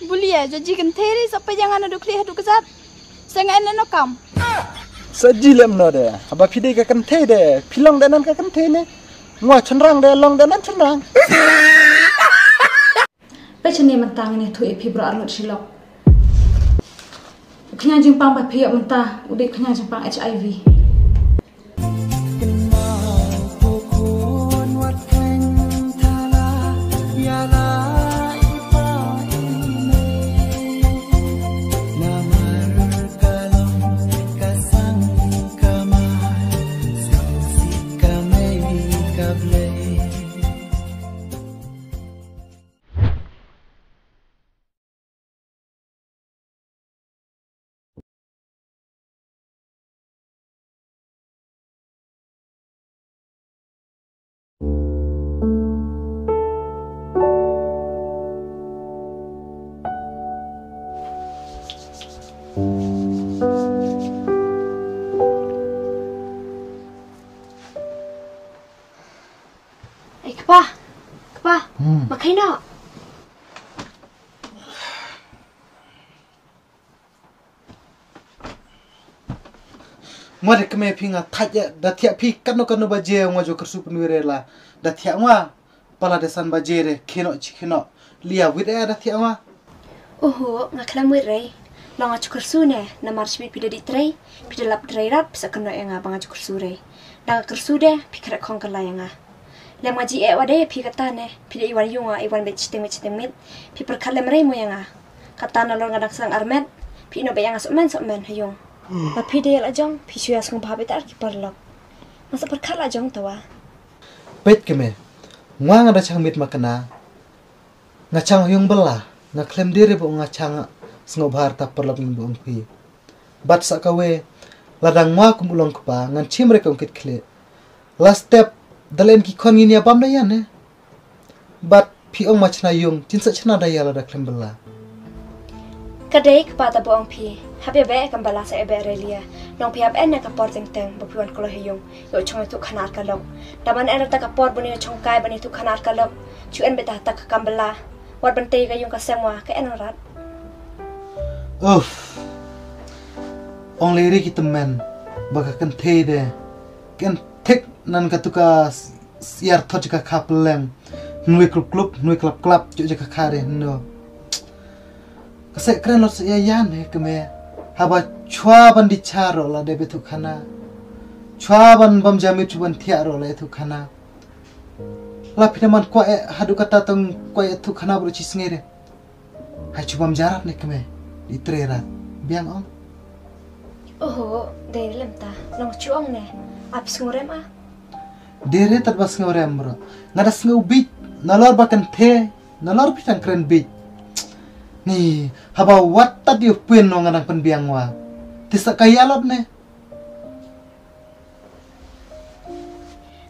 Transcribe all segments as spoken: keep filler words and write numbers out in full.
Bulia, jaji kynthei ri sa pejang ana dukli hadu kejat. Sanga en no kam. Sa ji lem no de. Haba phi dei ka kynthei de. Phi long de nan ka kynthei ne. Ngwa chynrang de long de nan chynrang. Pechane mentang ne thu ipi bro arngut silok. Knyang jingpang ba phi ïoh mynta u dei knyang jingpang H I V. Ei, kpa. Kpa. Hmm. Makai no. Ngwa de kmie phi nga thait ïa, da thiah phi katno katno baje ngwa ju kyrsu pynwir la. Da thiah ngwa pala de san baje de khynnoh chi khynnoh. Lia wit ïa da thiah ngwa. Oho, nga khlem wit rei. Long nga ju kyrsu ne, namar shibit phi da dih trei, phi da lap trei rat, phi sa kynnoh ïa nga ba nga ju kyrsu rei. Da nga kyrsu de, phi khreh khong kylla ïa nga. Lem nga ji eh wa de phi kata ne, phi da iwan ïa nga, iwan bet chiteng bet chiteng mit, phi pyrkhat lem rei mo ïa nga. Kata nalor nga dang sdang armet, phi ïehnoh beit ïa nga sokmen sokmen ha ïung. Ba phi dei la jong, phi shu ïa sngewbha beit ar ki paralok. Nga sa pyrkhat la jong tawa. Peit kmie, ngwa nga da chang mit ma kane. Nga chang ha ïung bylla, nga khlem dei re ba nga chang sngewbha ar ta paralok ngin ba ong phi. Bad sa kawei, lada ngwa kum u long kpa, ngan chim re ka ong kit khlieh. La step, da leh ki khon ngin ïa bam da ïa ne. Bad phi ong ma chna ïung, chin sa chna da ïa lada khlem bylla. Ka dei kpa ta ba ong phi, hap ïa beh kam bylla sa ïa beh re lia. Long phi hap en na ka por teng teng, ba phi wan kloi ha ïung, ïoh chong ïathuh khana ar ka lok. Da man en ta ka por ban ïoh chong kai ban ïathuh khana ar ka lok. Chu en beit ta ta ka kam bylla. Wat ban tei ka ïung ka sem wa, ka en rat. Uff. Ong lei re ki tymmen, ba ka kynthei de. Ken thik nan katu ka s-, s-, ïar thot jaka kha pylleng. Hnui klup klup, hnui klap klap, jok jaka kha re, no. Ka seh kren lot seh ïa ïan he kmie. Haba chwa ban di cha ro la de be thuh khana. Chwa ban bam jamit chu ban thiah ro la ïa thuh khana. La phi da man kwah eh, haduh kata tang kwah eh thuh khana bro chi sngi re. Hai chu bam jarat ne kmie. Di tre rat. Biang ong. Oho, dei lem ta. Long chu ong ne. Ap sngew rem ah. Dei re tat ba sngew rem bro. Nga da sngew bit. Nalor ba kynthei. Nalor phi tang kren bit. Ni, haba wat tat ïa u pyn no nga dang pynbiang wa. Te sa ka ïalot ne.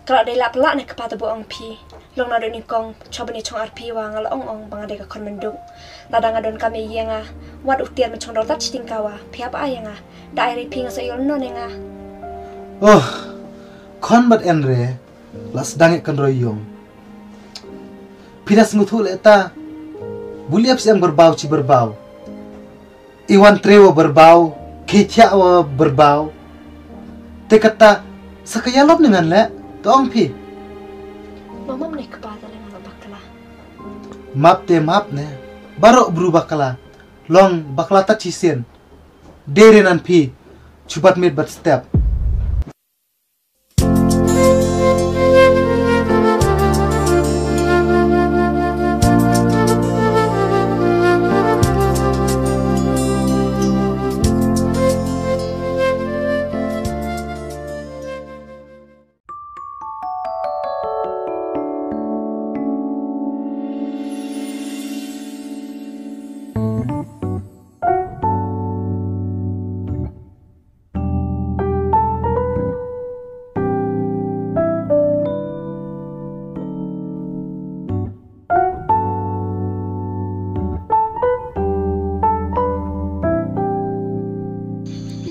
Ka la dei lah pynlah ne kpa ta ba ong phi. Long naduh nyngkong, chwa ban ïa chong ar phi wa nga la ong ong ba nga dei ka khon mynduk. Lada nga don kam ïa nga, wat u tiar mynchong dor tat chiting ka wa, phi hap ai ïa nga. Da ai re phi nga sa ïoh lynnon ïa nga. Oh, khon bad en re, la sdang ïa kan roi ïung. Phi da sngewthuh leh ta, buli ap siang berbaw chi berbaw. I wan tre wa berbaw, ki thiah wa berbaw. Te kata, sa ka ïalop ne ngan leh, to ong phi. Mamam ne kpa ta le ngan bakla. Map te map ne, baroh bru bakla, long bakla ta chi sien. Dei re nan phi, chu bat miet bat step.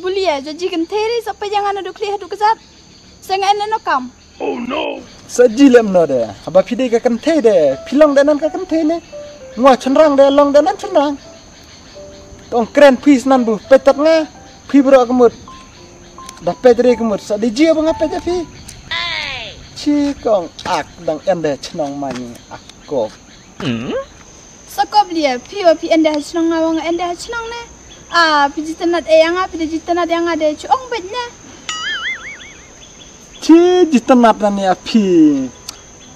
Bulia, jaji kynthei ri sa pejang ana dukli haduh kejat. Sanga en no kam. Sa ji lem no de. Haba phi dei ka kynthei de. Phi long de nan ka kynthei ne. Ngwa chynrang de long de nan chynrang. Tong kren phi snan bu peit tat nga. Phi bro ka mut. Da peit re ka mut. Sa dei ji ba nga peit phi. Chi kong ak dang en de chnong mani ak kop. Sa kop lia, phi wa phi en de ha chnong nga wa nga en de ha chnong ne. A, phi jitanat e ya nga, phi de jitanat ya nga de chu ong beit ne. Chi jitanat na ne a phi.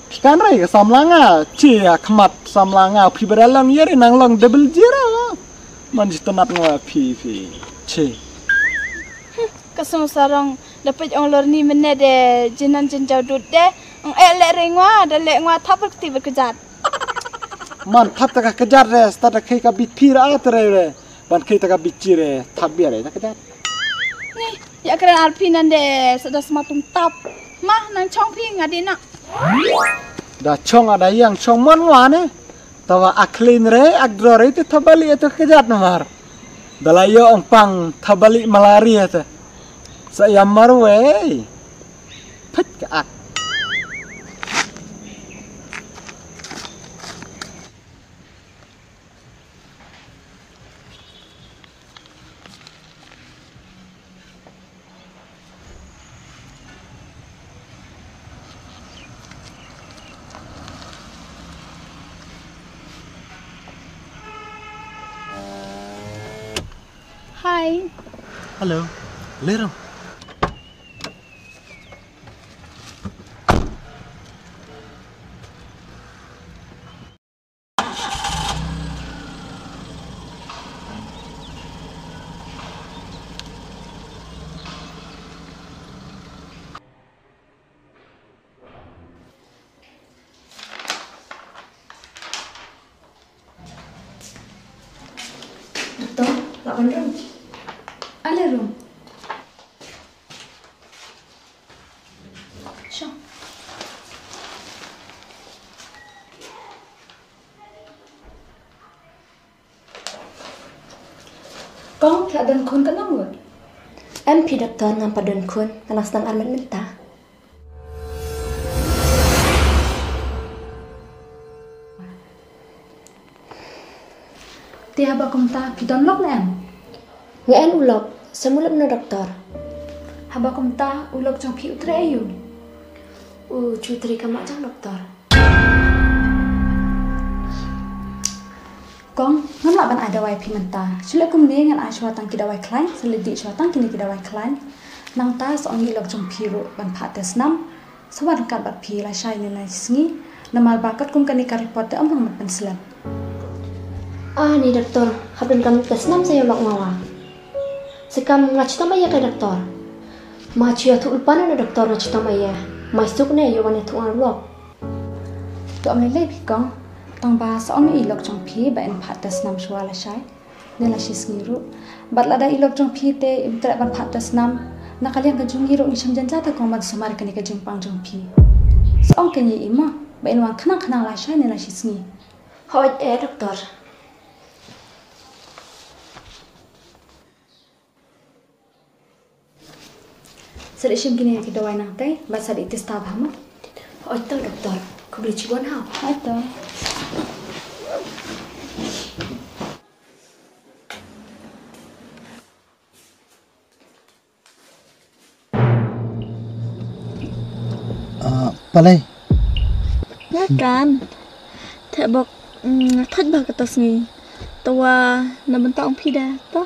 Phi kan rai ka samla nga, chi ya khmat samla nga, phi bada long yeri nang long double zero. Man jitanat nga wa phi phi. Chi. Ka song sarong, da peit ong lor ni mene de, jinan jin jau dut de. Ong e le re ngwa, da le ngwa thap berkti berkejat. Man thap ta ka kejat re, sta ta khei ka bit phi ra ta re re. Ban khei ta ka bit chi re, thap bia re ta kejat. Ni, ya kren ar phi nan de, sa da sma tum tap. Ma, nang chong phi nga di na. Da chong ada yang chong mon wa ne. Tawa aklin re, ak dro re, te thabali ta kejat namar. Da la yo ong pang thabali malaria ta. Sa ya mar we. Phet ka ak. Hi. Hello. Lero. Doktor, lah ban rung. Ale rung. Sure. Kong, phi la don khun ka nong wut? Em phi doktor, ngam pat don khun, nga la sdang armet mynta. Te haba kumta phi don lok ne em? Nga en u lok, sa mut lem no doktor. Haba kumta u lok jong phi u trei aïu? U ju trei ka mah jong doktor. Kong, ngam lah ban ai dawai phi mynta. Shu leh kumne ngan ai shuwa tang ki dawai khlaiñ, sa leh dih shuwa tang kine ki dawai khlaiñ. Nangta sa ong i lok jong phi ruh ban phah test snam. Sa wan ryngkat bad phi lashai ne la shi sngi. Namar ba katkum kane ka report te ym long mat ban slem. Ah, ni doktor, hap donkam test snam sa ïa u lok nga wa. Sa kam nga chitom ïa ka doktor. Ma chu ïathuh lypa na doktor nga chitom ïa. Mai suk ne ïa wan ïathuh nga lok. To ym lei lei phi kong. Tang ba sa ong i lok jong phi ba in phah test snam shuwa lashai ne la shi sngi ruh. Bad lada i lok jong phi te im treh ban phah test snam, na ka liang ka jong ngi ruh ngi shem jynjar te kong ban sumar kane ka jingpang jong phi. Sa ong kane i ma ba in wan khnang khnang lashai ne la shi sngi. Hooid eh doktor. Sa dei shim kine ki dawai nangtei, bad sa dei test bha mo. Hooid to doktor, khublei shibun ha. Hooid to. Ah, Palai. Nga kan. Te bok, mm, thot ba kata sngi. Tawa na bynta ong phi da, to.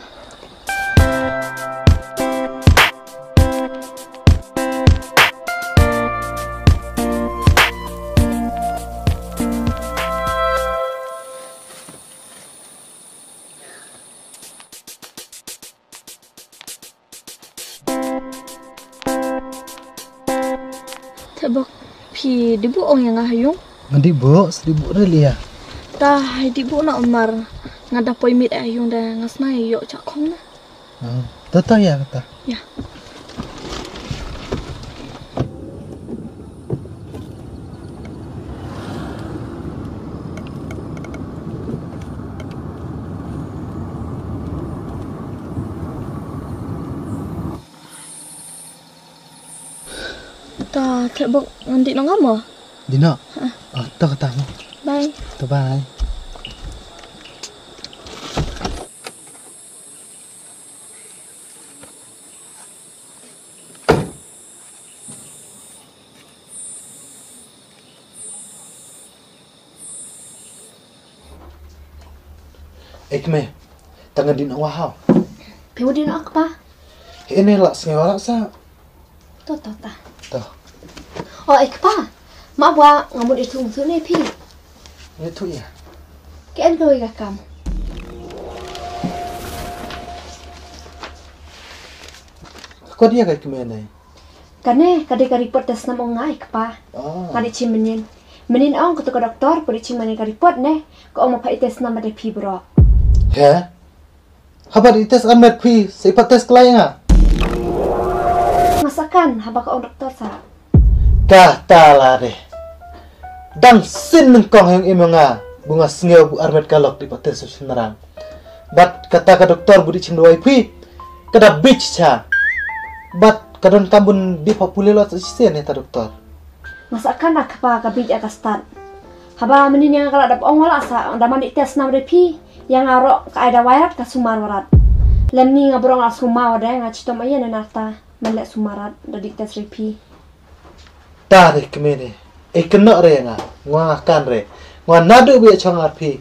Te bok phi dei buh ong ïa nga ha ïung. Nga dei buh, sa dei buh re lia. Ta hai dei buh na Omar. Nga da poi miet ha ïung da nga sna ïoh cha khong na. Ah, ta ta ïa kata. Ïa. Ta Ah, khleh bok ngan dih noh nga mo? Dih noh. Ah, to kata mo. Bye. To bye. Ei kmie, tang ngan dih noh wa haw. Phi wan dih noh kpa. He ne la sngew la sa. To to ta. To. O ei kpa. Ma bwa nga mut ithuh ithuh ne phi. Ithuh ïa. Ka en kawei ka kam. Ka kot ïa ka kmie ne. Kane ka dei ka report test snam ong nga ei kpa. Oh. Nga dei chim mynnin. Mynnin ong katu ka doktor pudi chim mynnin ka report ne. Ka ong ma pha i test snam ba dei phi bro. He? Haba i test armet phi sa i pat test klai nga. Nga sa kan haba ka ong doktor sa. Kata la de. Dang sin nyngkong heng im nga bu nga sngew bu armet ka lok di pat test shynrang. Bad kata ka doktor bu di chim dawai phi ka da bit cha. Bad ka don kam bun di pa pule lot sa shisien ïa ta doktor. Nga sa kan da kpa ka bit ïa ka stad. Haba mynnin ïa nga ka la dap ong wala sa da man di test nam re phi. Ïa nga ro ka ai da wairat ka sumar warat. Lem ni nga brong la sumar wada nga chitom ayen na ta. Man leh sumar rat da di test re phi. Ta re kmie ne. Ei kynnoh re nga. Nga nga kan re. Nga nadu bi chong ar phi.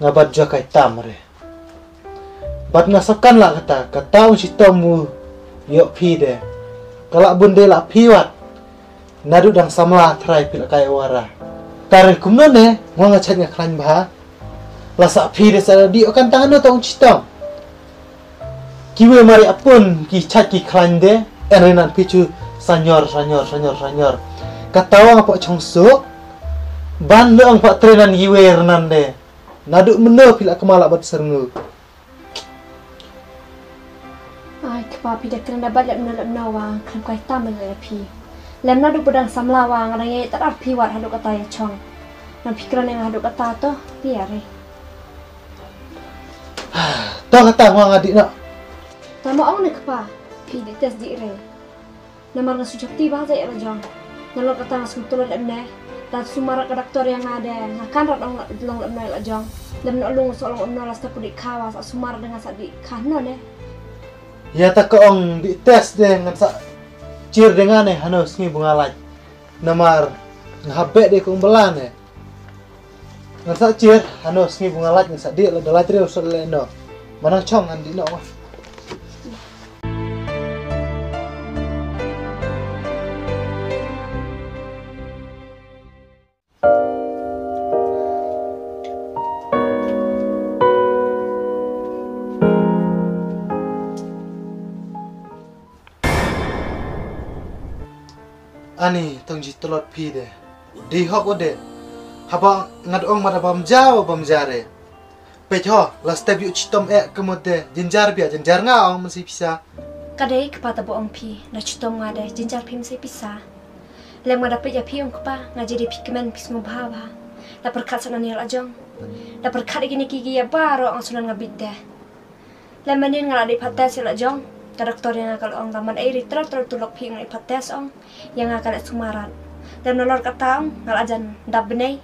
Nga bat jua kai tam re. Bat nga sa kan la kata, kata un chitom u ïoh phi de. Ka la bun de la phi wat. Nadu dang samla thrai phi la kai wara. Ta re kumno ne, nga nga chait nga khlaiñ bha. La sa phi de sa di o kan tang no ta un chitom. Kiwei mari apun ki chait ki khlaiñ de, en re nan phi chu sanyor, sanyor, sanyor, sanyor. Kata wa nga pa chong suk. Ban le ong pa tre nan kiwei re nan de. Nadu meno phi la kemala bat serngu. Ai, kpa phi da kren da bat lep na lep na wa, khlem kai tam le phi. Lem nadu padang samla wa, nga dang ye tar phi wat hadu kata ya chong. Nan phi kren nga hadu kata to, phi ya re. To kata ngwa nga di na. Tama ong ne kpa, phi di test di re. Namar nga sujak ti ba ja ya la jong. Nalor kata nga sum tulon em ne. Da sumar ka doktor ya nga de, nga kan rat ong long em ne la jong. Lem no long so long em ne la sta pudi khawa sa sumar de nga sa di kha no ne. Ya ta ka ong di test de ngan sa chir de nga ne hano sngi bunga laj. Namar nga habe de kong bela ne. Ngan sa chir, ano sngi bunga laj ngan sa di la da laj riu sot le no. Manang chong ngan di no. Ani tong ji tlot phi de. Dei hok o de. Haba nga da ong ma da bam ja wa bam ja re. Peit ho, la step yu chitom eh ka mut de. Jynjar bia, jynjar nga ong mynsei pisa. Ka dei kpa ta ba ong phi, da chitom nga de, jynjar phi mynsei pisa. Lem nga da peit ya phi ong kpa, nga je de phi kmen phi sngewbha bha. Da pyrkhat sa na ni la jong. Da pyrkhat igi ni ki gi ya ba ro ong sunan nga bit de. Lem manin nga la dei phat test ïa la jong. Ka doktor ïa nga ka la ong da man ei ri tro tro tu lok phi nga dei phat test ong. Ïa nga ka la sumarat. Lem nalor kata ong nga la jan dap bnei.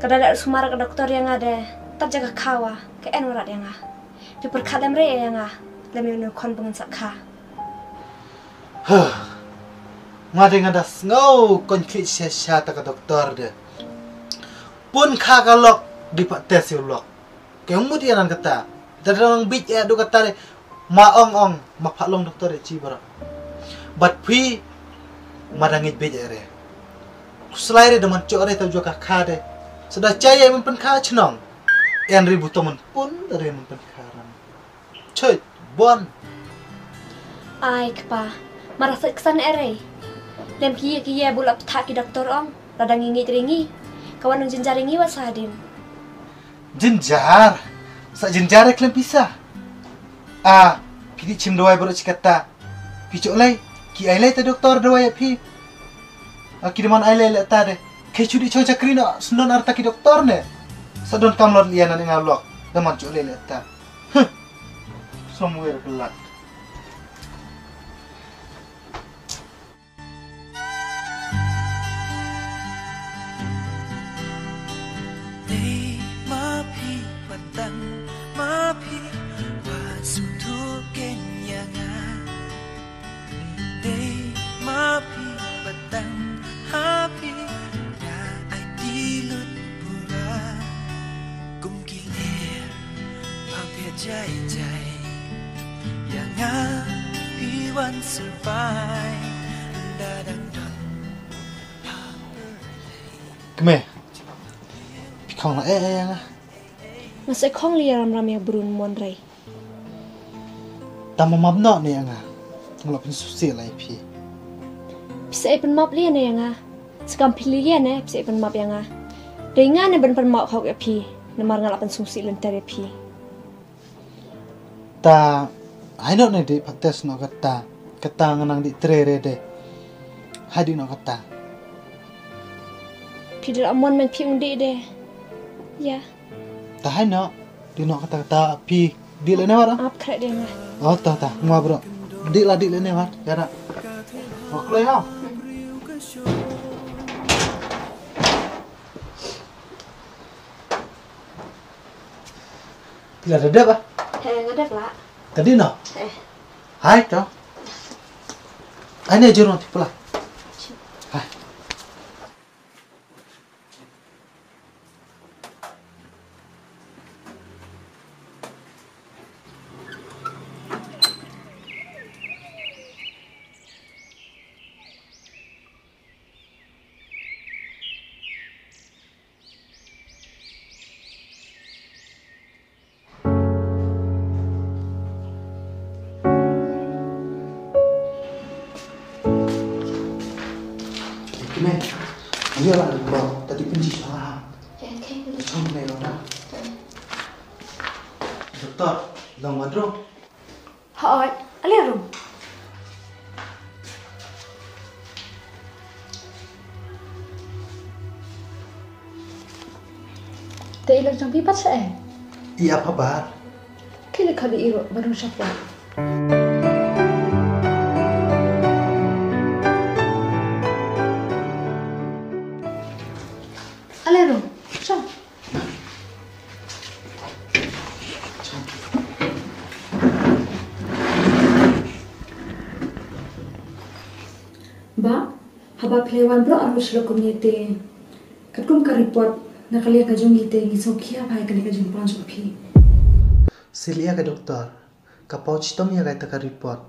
Ka da la sumarat ka doktor ïa nga de tat ja ka khawa ka en warat ïa nga. Phi pyrkhat lem re ïa nga. Lem ïa u khon bngan sa kha. Huh. Nga de nga da sngew kon khlieh sha sha ta ka doktor de. Pun kha ka lok dei phat test ïa u lok. Ke mut ïa nan kata. Da dang bit ïa du kata de. Ma ong ong ma pha long doktor ïa chi bara. Bat phi ma dang ngit bit ïa re. Kuslai re da man chok re ta jua ka kha de. Sada chai ïa man pen kha chnong. En re bu to man pun re man pen kha ran. Choi bon. Ai kpa. Mara sa ksan ere. Lem ki ïa ki ïa bu la ptha ki doktor ong. La dang ngit re ngi. Ka wan ong jinjar re ngi wa sa dim. Jynjar. Sa jynjar e klem pisa. A, phi di chim dawai baroh chi katta. Phi chok lei, ki ai lei ta doktor dawai ïa phi. A, ki dei man ai lei lei ta de. Ke chu di chong chakri na snon arta ki doktor ne. Sa don kam lor ïa na nga lok. Da man chok lei lei ta. Huh. Somewhere blood. Jai jai, ïa nga phi wan syrpai, da dang don. Kmie, phi khong la eh eh ïa nga. Nga sa khong lei ïa ram ram ïa brun mon rei. Tang map noh ne ïa nga. Nga la pynsngewsih la ïa phi. Phi sa eh pynmap lei ne ïa nga. Sa kam phi lei ne phi sa eh pynmap ïa nga. Dei nga ne ban pynmap hok ïa phi. Namar nga la pynsngewsih lynter ïa phi. Ta, hai noh ne dei pat test noh kata. Kata nga nang dei tre re de. Hai dei noh kata. Phi dei la mon man phi ung dei de. Ya. Ta hai noh, dei noh kata kata phi dei lane wat. Ap khreh dei nga. Oh ta ta, ngwa bro. Dei la dei lane wat, ya ra. Wa kloi ha. Phi la da dep ah? He, nga dep la. Ka dei noh? He. Hai to. Ai ne jurong ti pula. Hai. Kine, ayo lah dulu, tadi kunci salah. Ya, oke. Cuma nih lo dah. Doktor, long wadro. Hooid, ale rum. Te i lok jong phi pat shaei? Ïa pha bar. Ki le khali i ruh ba rung shapoh. Ale rum. Sha. Bah, haba phi la wan baroh arngut shlok kumne te, katkum ka report na ka liang ka jong ngi te ngi sngewkhia bha ïa kane ka jingpang jong phi. Sngewbha ïa ka doktor, ka paw chitom ïa kaita ka report.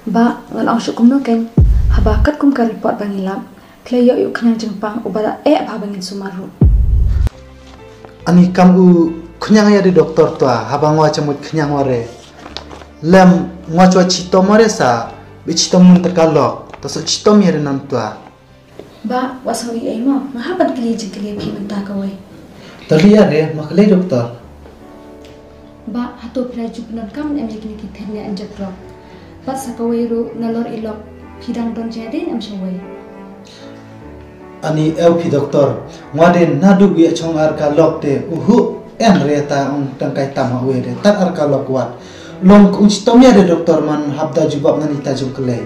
Bah, ngan ong shuh kumno kein, haba katkum ka report ba ngi lap, khlei ïoh ïa u khñiang jingpang uba la eh bha ba ngin sumar ruh. Ani kam u khñiang ïa de doktor, to haba nga wan sha mut khñiang ware. Lem nga wan sha chitom ware sa, ba chitom mynta ka lok, to sa chitom ïa de nangta. Bah, wat sngew ei ei mo, nga hap ban kylli jingkylli ïa phi mynta kawei. To lei ïa de, ma kylli doktor. Bah, hato phi la ju pyndonkam em ïa kine ki thyrnia injek drok? Bad sa kawei ruh nalor i lok phi dang don jingïadei ne em shawei? Ani ew phi doktor, nga de naduh ba ïa chong ar ka lok te, uhuh, em re ta ong tang kai tam ha wei de, tat ar ka lok wat. Long ka u chitom ïa de doktor man hap da jubab nani ta jong kylli.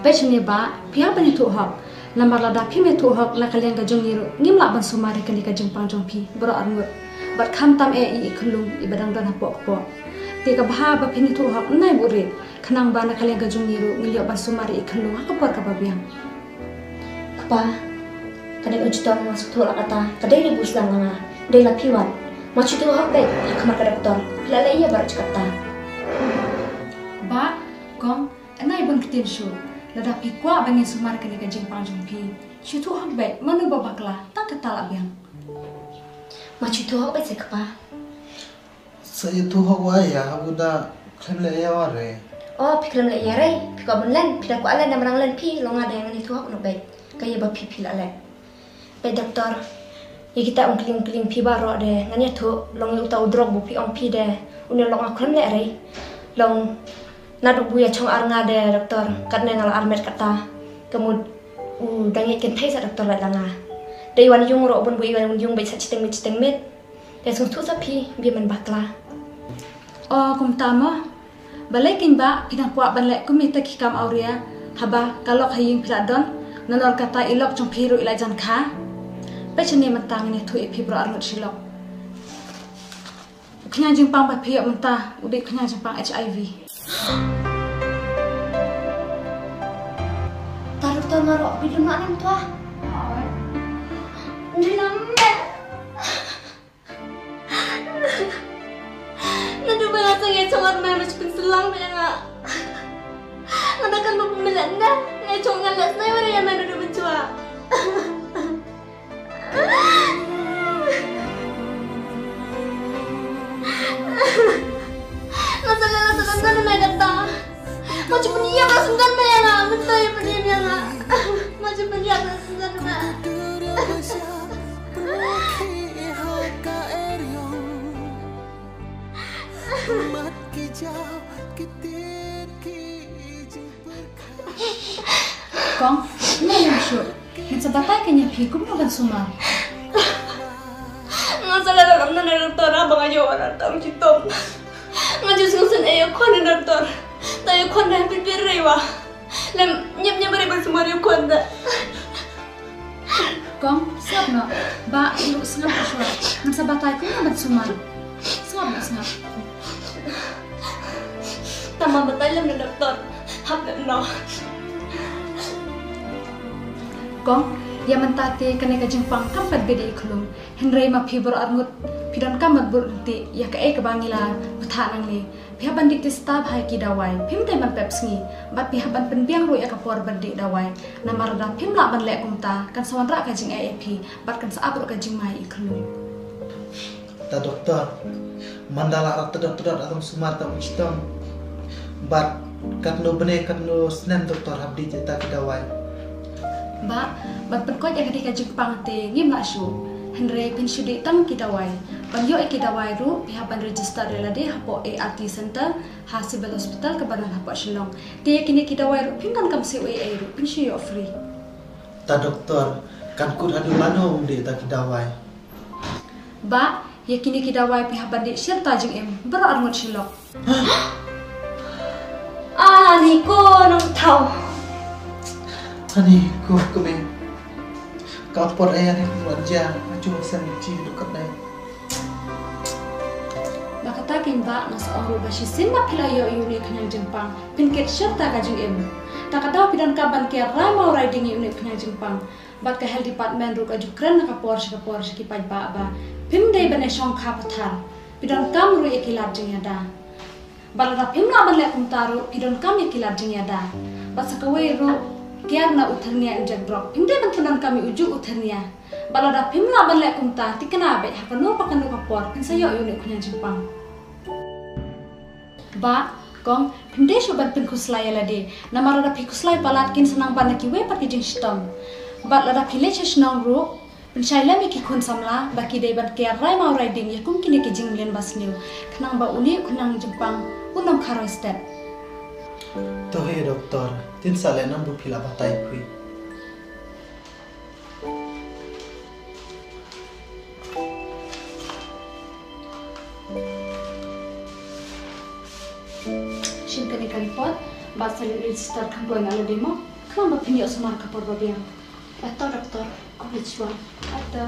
Peit shane bah, phi hap ban ïathuh hok. Namar lada phim ïathuh hok na ka liang ka jong ngi ruh ngim lah ban sumar ïa kane ka jingpang jong phi baroh arngut. Bad khamtam eh i, i khunlung iba dang don hapoh kpoh. Te ka bha ba phin ïathuh hok nai buhrieh, khnang ba na ka liang ka jong ngi ruh ngin ïoh ban sumar ïa i khunlung ha ka por kaba biang. Kpa, ka dei u chitom nga sngewthuh la kata, ka dei ne bu sdang la nga, dei la phi wat. Ma shu ïathuh hok beit ha khmat ka doktor, phi la leh ïa baroh jingkata. Bah, kong, Nai ban ktien shuh, lada phi kwah ba ngin sumar kane ka jingpang jong phi, shu ïathuh hok beit, mano ba bakla, tang kata la biang. Ma shu ïathuh hok beit se kpa. Sa ïathuh hok wa ïa, habu da khlem leh ïa wa re. Oh, phi khlem leh ïa re, phi kwah ban len, phi da kwah len, da marang len phi, long nga da ngan ïathuh hok noh beit, ka ïa ba phi phi la leh. Peit doktor, ïa kita ung kling kling phi baroh de, ngan ïathuh, long ïa uta u drok bu phi ong phi de, une long nga khlem leh re. Long naduh bu ïa chong ar nga de doktor, katne nga la armet kata. Ka mut u dang ïa kynthei sa doktor leh la nga. Dei wan ïung ruh bun bu ïa wan ïung beit sa chiteng mit chiteng mit. Te sngewthuh sa phi, ba man bakla. O kumta mo. Balei kein bah phi dang kwah ban leh kum ita ki kam awria, haba ka lok ha ïing phi la don, nalor kata i lok jong phi ruh i la jan kha. Peit shane mynta ngan ïathuh ïa phi baroh arngut shi lok. U khñiang jingpang ba phi ïoh mynta u dei u khñiang jingpang H I V. Ro bi lum anan tua. Ndri nam me. Naduh ba nga sangeh chong ar mai mach pynselang ba nga. Nga da kan ba pynmilak nda. Nga chong nga leh snai wara ya mai naduh ba chwa. Nga sa leh la sa dan dan mai kata. Mach pynïap la sa dan mai ya nga. Mynta ya pynïap ya nga. Mach pynïap la sa dan mai. Kong, me lem shuh. Ngan sa batai kane phi kumno ban sumar. Nga sa la ram na doktor ba nga ïoh na tang chitom. Nga ju sngewsih ïa khun na doktor. Ta ïa khun na pi pi rewa. Lem nyep nyep re ban sumar ïa khun da. Kong, sngap noh. Ba, lu sngap shuwa. Ngan sa batai kumno ban sumar. Sngap noh, sngap. Tama batai lem na doktor. Hap lem noh. Kong, ïa mynta te kane ka jingpang kam pat bit i khlum. Hynrei ma phi baroh arngut phi donkam ban bud lynti ïa kaei kaba ngi la bthah nangne. Phi hap ban dih tista bha ïa ki dawai. Phim dei ban pep sngi. Bad phi hap ban pynbiang ruh ïa ka por ban dih dawai. Namar lada phim lah ban leh kumta kan sa wanrah ka jingeh ïa phi bad kan sa ap ruh ka jingma i khlum. Ta doktor, man da la rat tdot tdot atom sumar ta wisdom. Bad katno bne katno snem doktor hap dih ta ki dawai. Ba, ban pynkoit ïa kane ka jingpang te ngim lah shuh. Hynrei phin shu dih tang ki dawai. Ban ïoh ïa ki dawai ruh phi hap ban register ïa lade hapoh A R T Center ha Civil Hospital kaba don hapoh Shillong. Te ïa kine ki dawai ruh phim donkam siew ei ei ruh, phin shu ïoh free. Ta doktor, kan kut haduh lano ym dih ta ki dawai. Ba, ïa kine ki dawai phi hap ban dih shirta jingim baroh arngut shi lok. Ani ko nongthaw. Ani ko kmen. Ka por aya ne ko wan ja, aju sen chi du kat nai. Ba kata kin ba nga sa ong ruh ba shisien ba phi la ïoh ïa une u khñiang jingpang, phin kit shirta ka jingim. Ta ka daw phi donkam ban kiar rai maw rai ding ïa une u khñiang jingpang. Bad ka health department ruh ka ju kren na ka por sha ka por sha ki paidbah ba phim dei ban ïa shongkha pathar. Phi donkam ruh ïa ki lad jingïada. Bad lada phim lah ban leh kumta ruh phi donkam ïa ki lad jingïada. Bad sa kawei ruh kiar na u thernia injek drok. Phim dei ban pyndonkam ïa u juh u thernia. Bad lada phim lah ban leh kumta thikna beit ha kano pa kano ka por phin sa ïoh ïa une u khñiang jingpang. Ba, kong, phin dei shuh ban pynkhuslai ïa lade. Namar lada phi khuslai palat kin sa nang ban na kiwei pat ki jingshitom. Bad lada phi leit sha shnong ruh, pynshai lem ïa ki khun samla ba ki dei ban kiar rai maw rai ding ïa kum kine ki jingmlien ba sniew. Khnang ba une u khñiang jingpang un ym kharoi stet. To he doktor, tin sa leh nam ba phi la batai phi. Shin kane ka report, ba sa leit register kham poi na lade mo, khnang ba phin ïoh sumar ka por ba biang. Ato doktor, ko leit shuwa. Ato.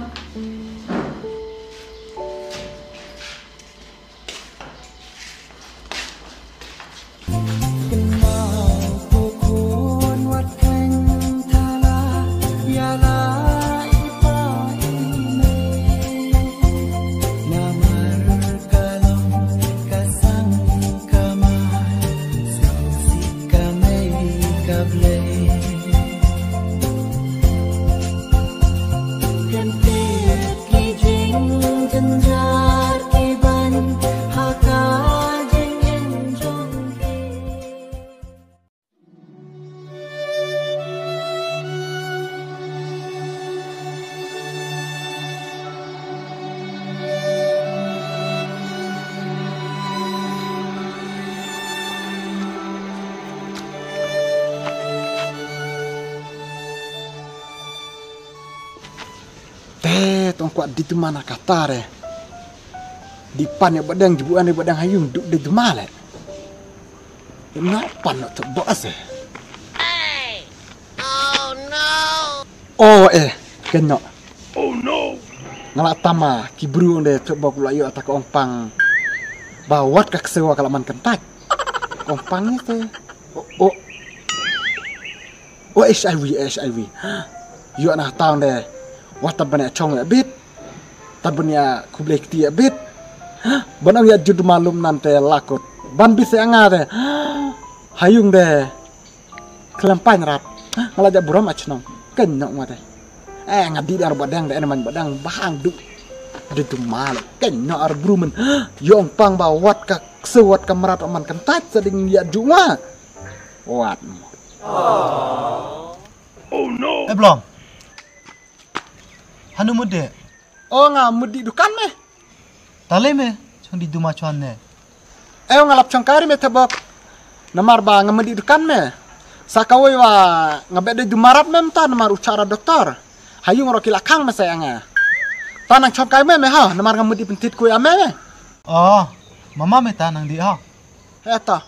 Te tong kwah di tuma na kata re. Di pan ïa badang jibu ane badang hayung duk de tuma le. Ina pan no tebok ase. Oh eh, kenok. Nga la tama ki bru de tebok la ïoh ta ka ong pang. Ba wat ka ksewa ka la man kentak. Ong pang ni te. Oh, oh. O H I V, H I V. Ïoh na tang de. Wat tad ban ïa chong ïa bit. Tad ban ïa khublei kti ïa bit. Ban ong ïa jud malum nan te lakut. Ban bit ïa nga de. Hayung de. Khlem pain rat. Nga la ja burom a chnong. Ken nok ma de. Eh, nga di dar badang de, man badang bahang du. De tu mal. Ken nok ar brumen. Ïong pang ba wat ka kse wat ka mrat man kan tat sa ding ïa ju nga. Wat mo. Eh, Blong. Hanu mut de? O, nga mut di dukan me. Tale me, chong di duma chuan ne. Eh, nga lap chong kari me tebok. Namar ba nga mut di dukan me. Sa kawei wa nga bet de duma rat me mta namar u chara doktor. Hayung ro ki la khang me sa nga. Ta nang chong kai me me ha, namar nga mut di pentit ku ya me. O, mama me ta nang di ha. He ta.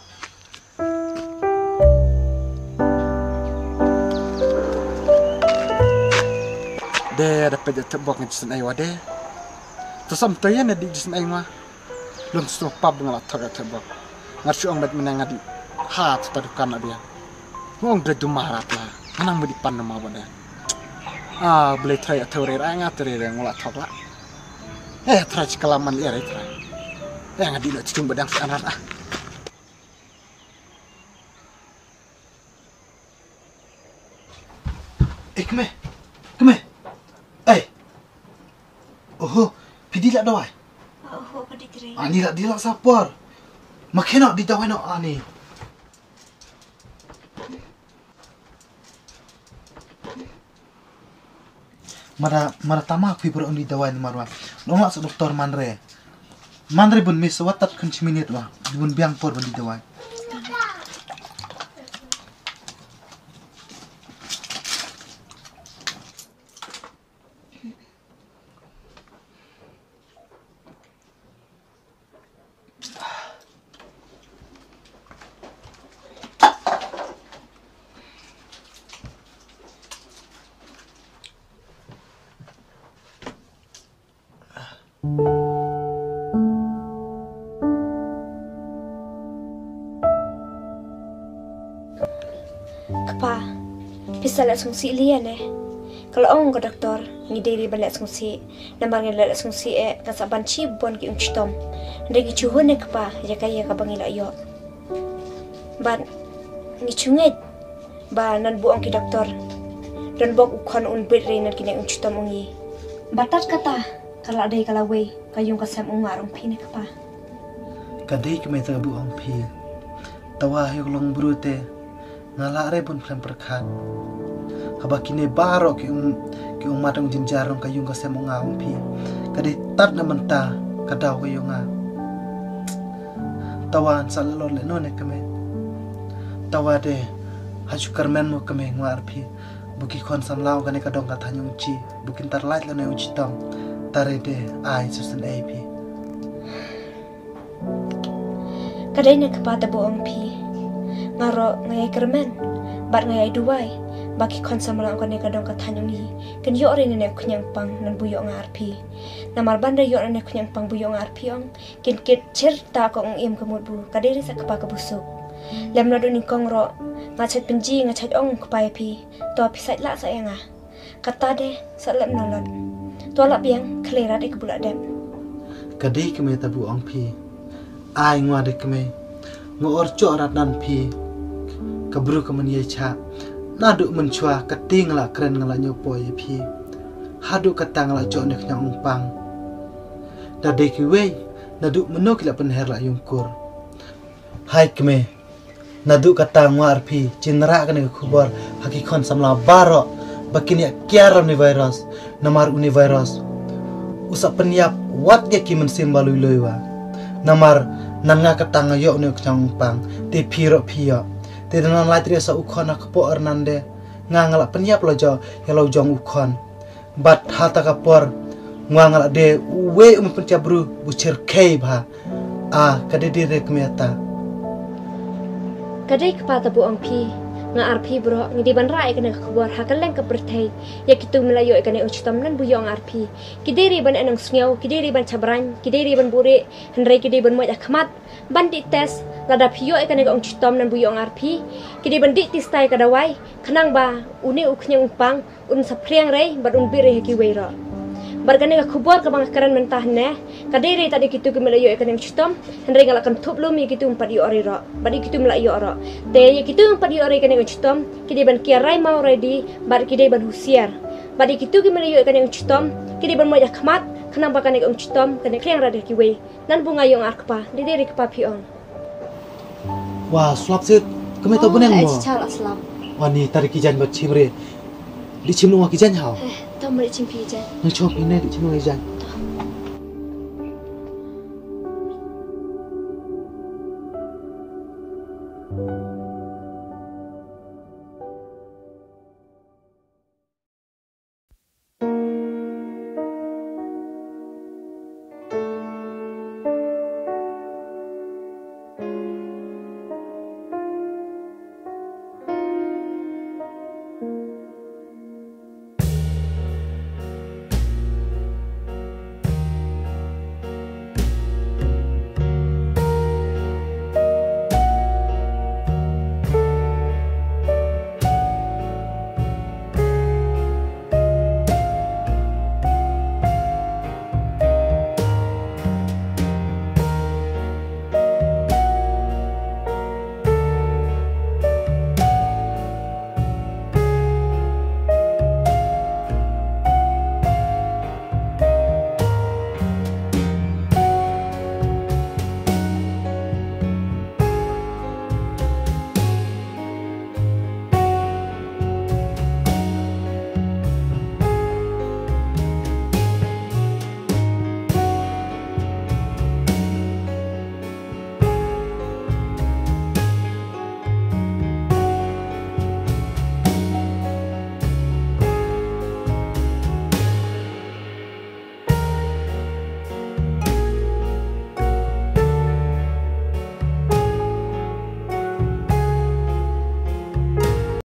De da peit ïa tebok nga jisnei wa de. To sam to ïa na di jisnei wa. Lung sno pap nga la thok ïa tebok. Nga shu ong bet mena nga di. Ha to ta dukan la biang. Ngong de duma rat la. Nga nang medi pan nama wa de. Ah, Blei trai ïa tau re ra nga trai re ngula thok la. Eh, trai chikalam man ïa re trai. Eh, nga di lo chung badang sa anat ah. Eh, kme. Kme. Eh. Oho, phi di la dawai. Oho, phi di kre. Ani la di la sapor. Makhe no di dawai no ani. Mara mara tama phi bro di dawai ni marwa. Nong la sa doktor manre. Manre bun mis watat kun chiminit wa. Bun biang por bun di dawai. Kpa, phi sa leh sngewsih lei ïa ne. Ka la ong ka doktor, ngi dei ban leh sngewsih. Namar ngi leh sngewsih eh, kan sa ban shibun ki ung chitom. Hynrei ngi shu hun eh kpa, ïa ka ïa kaba ngi la ïoh. Bad ngi shu ngeit ba nan buh ong ki doktor. Don bok u khon un bit re nan kine ung chitom ong i. Batat kata, ka la dei ka la wei, ka yung ka sem ong ar ong phi ne kpa. Ka dei ka mei ta ka buh ong phi. Tawa hi ka long bru te. Nga la re bun phlem pyrkhat. Haba kine baroh ki um ki um mat ong jinjar ong ka yung ka sem ong nga ong phi. Ka dei tat na mynta ka daw ka yung nga. Tawa sa la lor le no ne ka mei. Tawa de ha shu kyrmen mo ka mei ngwa ar phi. Buki khon samla ong ka ne ka dong ka thanyong chi. Bukin tar lait la ne ong chi tong. Tare de ai susan ai phi. Ka dei na kpa ta buh ong phi. Nga ro nga ïai kyrmen bad nga ïai duwai ba ki khon samla ong kane ka dong ka thaiñ ong i kin ïoh re ne ne khñiang pang nan bu ïoh nga ar phi. Namar ban da ïoh ne ne khñiang pang bu ïoh nga ar phi ong kin kit chir ta ka ong im ka mut bu ka dei re sa kpa ka busuk. Lem na du ni kong ro nga chait pynji nga chait ong kpa ïa phi. To phi sait lah sa ïa nga. Kata de sa lem na lot. To lah biang khlei rat ïa ka bulah dep. Ka dei kmie ta bu ong phi. Ai ngwa de kmie. Nga or choh rat nan phi. Ka bru ka man ïa cha. Naduh mynchwa ka ting la kren nga la ñiew poi ïa phi. Haduh kata nga la choh ne khñiang ong pang. Da dei kiwei naduh mynno ki la pynher la yung kur. Hai kmie. Naduh kata ngwa ar phi chin rah kane ka khubor ha ki khon samla baroh ba kin ïa kiar uni virus namar uni virus u sa pynïap wat ïa ki mynsiem ba lui lui wa. Namar nan nga kata nga ïoh uni u khñiang ong pang te phi roh phi ïoh te da nan lait re sa u khon ha kpoh ar nan de nga nga la pynïap la jong ïa la u jong u khon. Bad ha ta ka por ngwa nga la de uwei u mih pyntiap bru u chir khei bha. A ka de de re kmie ta. Ka dei kpa ta bu ong phi. Nga arphi bro, ngi dei ban rah ïa kane ka khubor ha kylleng ka pyrthei. Ïa kitu ki la ïoh ïa kane ka shitom nan buh ïoh nga arphi. Ki dei ruh ban ïa nang sngew, ki dei ruh ban chabrang, ki dei ruh ban buhrieh, hynrei ki dei ban mih ha khmat ban dih test. Lada phi ïoh ïa kane ka shitom nan buh ïoh nga arphi, ki dei ban dih test ïa ka dawai, khnang ba une u khñiang u pang un sa phriang ruh bad un bit ruh ha kiwei ruh. Bad kane ka khubor kaba nga kren mynta hangne, ka dei ruh tad ïa kitu ki la ïoh ïa kane ka shitom, hynrei nga la kynthup lum ïa kitu ki ym pat ïoh ruh, bad ïa kitu ki la ïoh ruh. Te ïa kitu ki ym pat ïoh ruh ïa kane ka shitom, ki dei ban kiar rai mau ruh dei, bad ki dei ban husiar. Bad ïa kitu ki la ïoh ïa kane ka shitom, ki dei ban mih ha khmat, khnang ba kane ka shitom kan phriang ruh ha kiwei. Nan buh nga ïoh nga ar kpa, dei dei ruh kpa phi ong. Wa slap sit, kame to buneng mo. Chal slap. Wa ni tari ki jan ba chim re. Di chim wa ki jan hau. Eh, to mari chim phi jan. Nang chop ni di chim wa ki jan.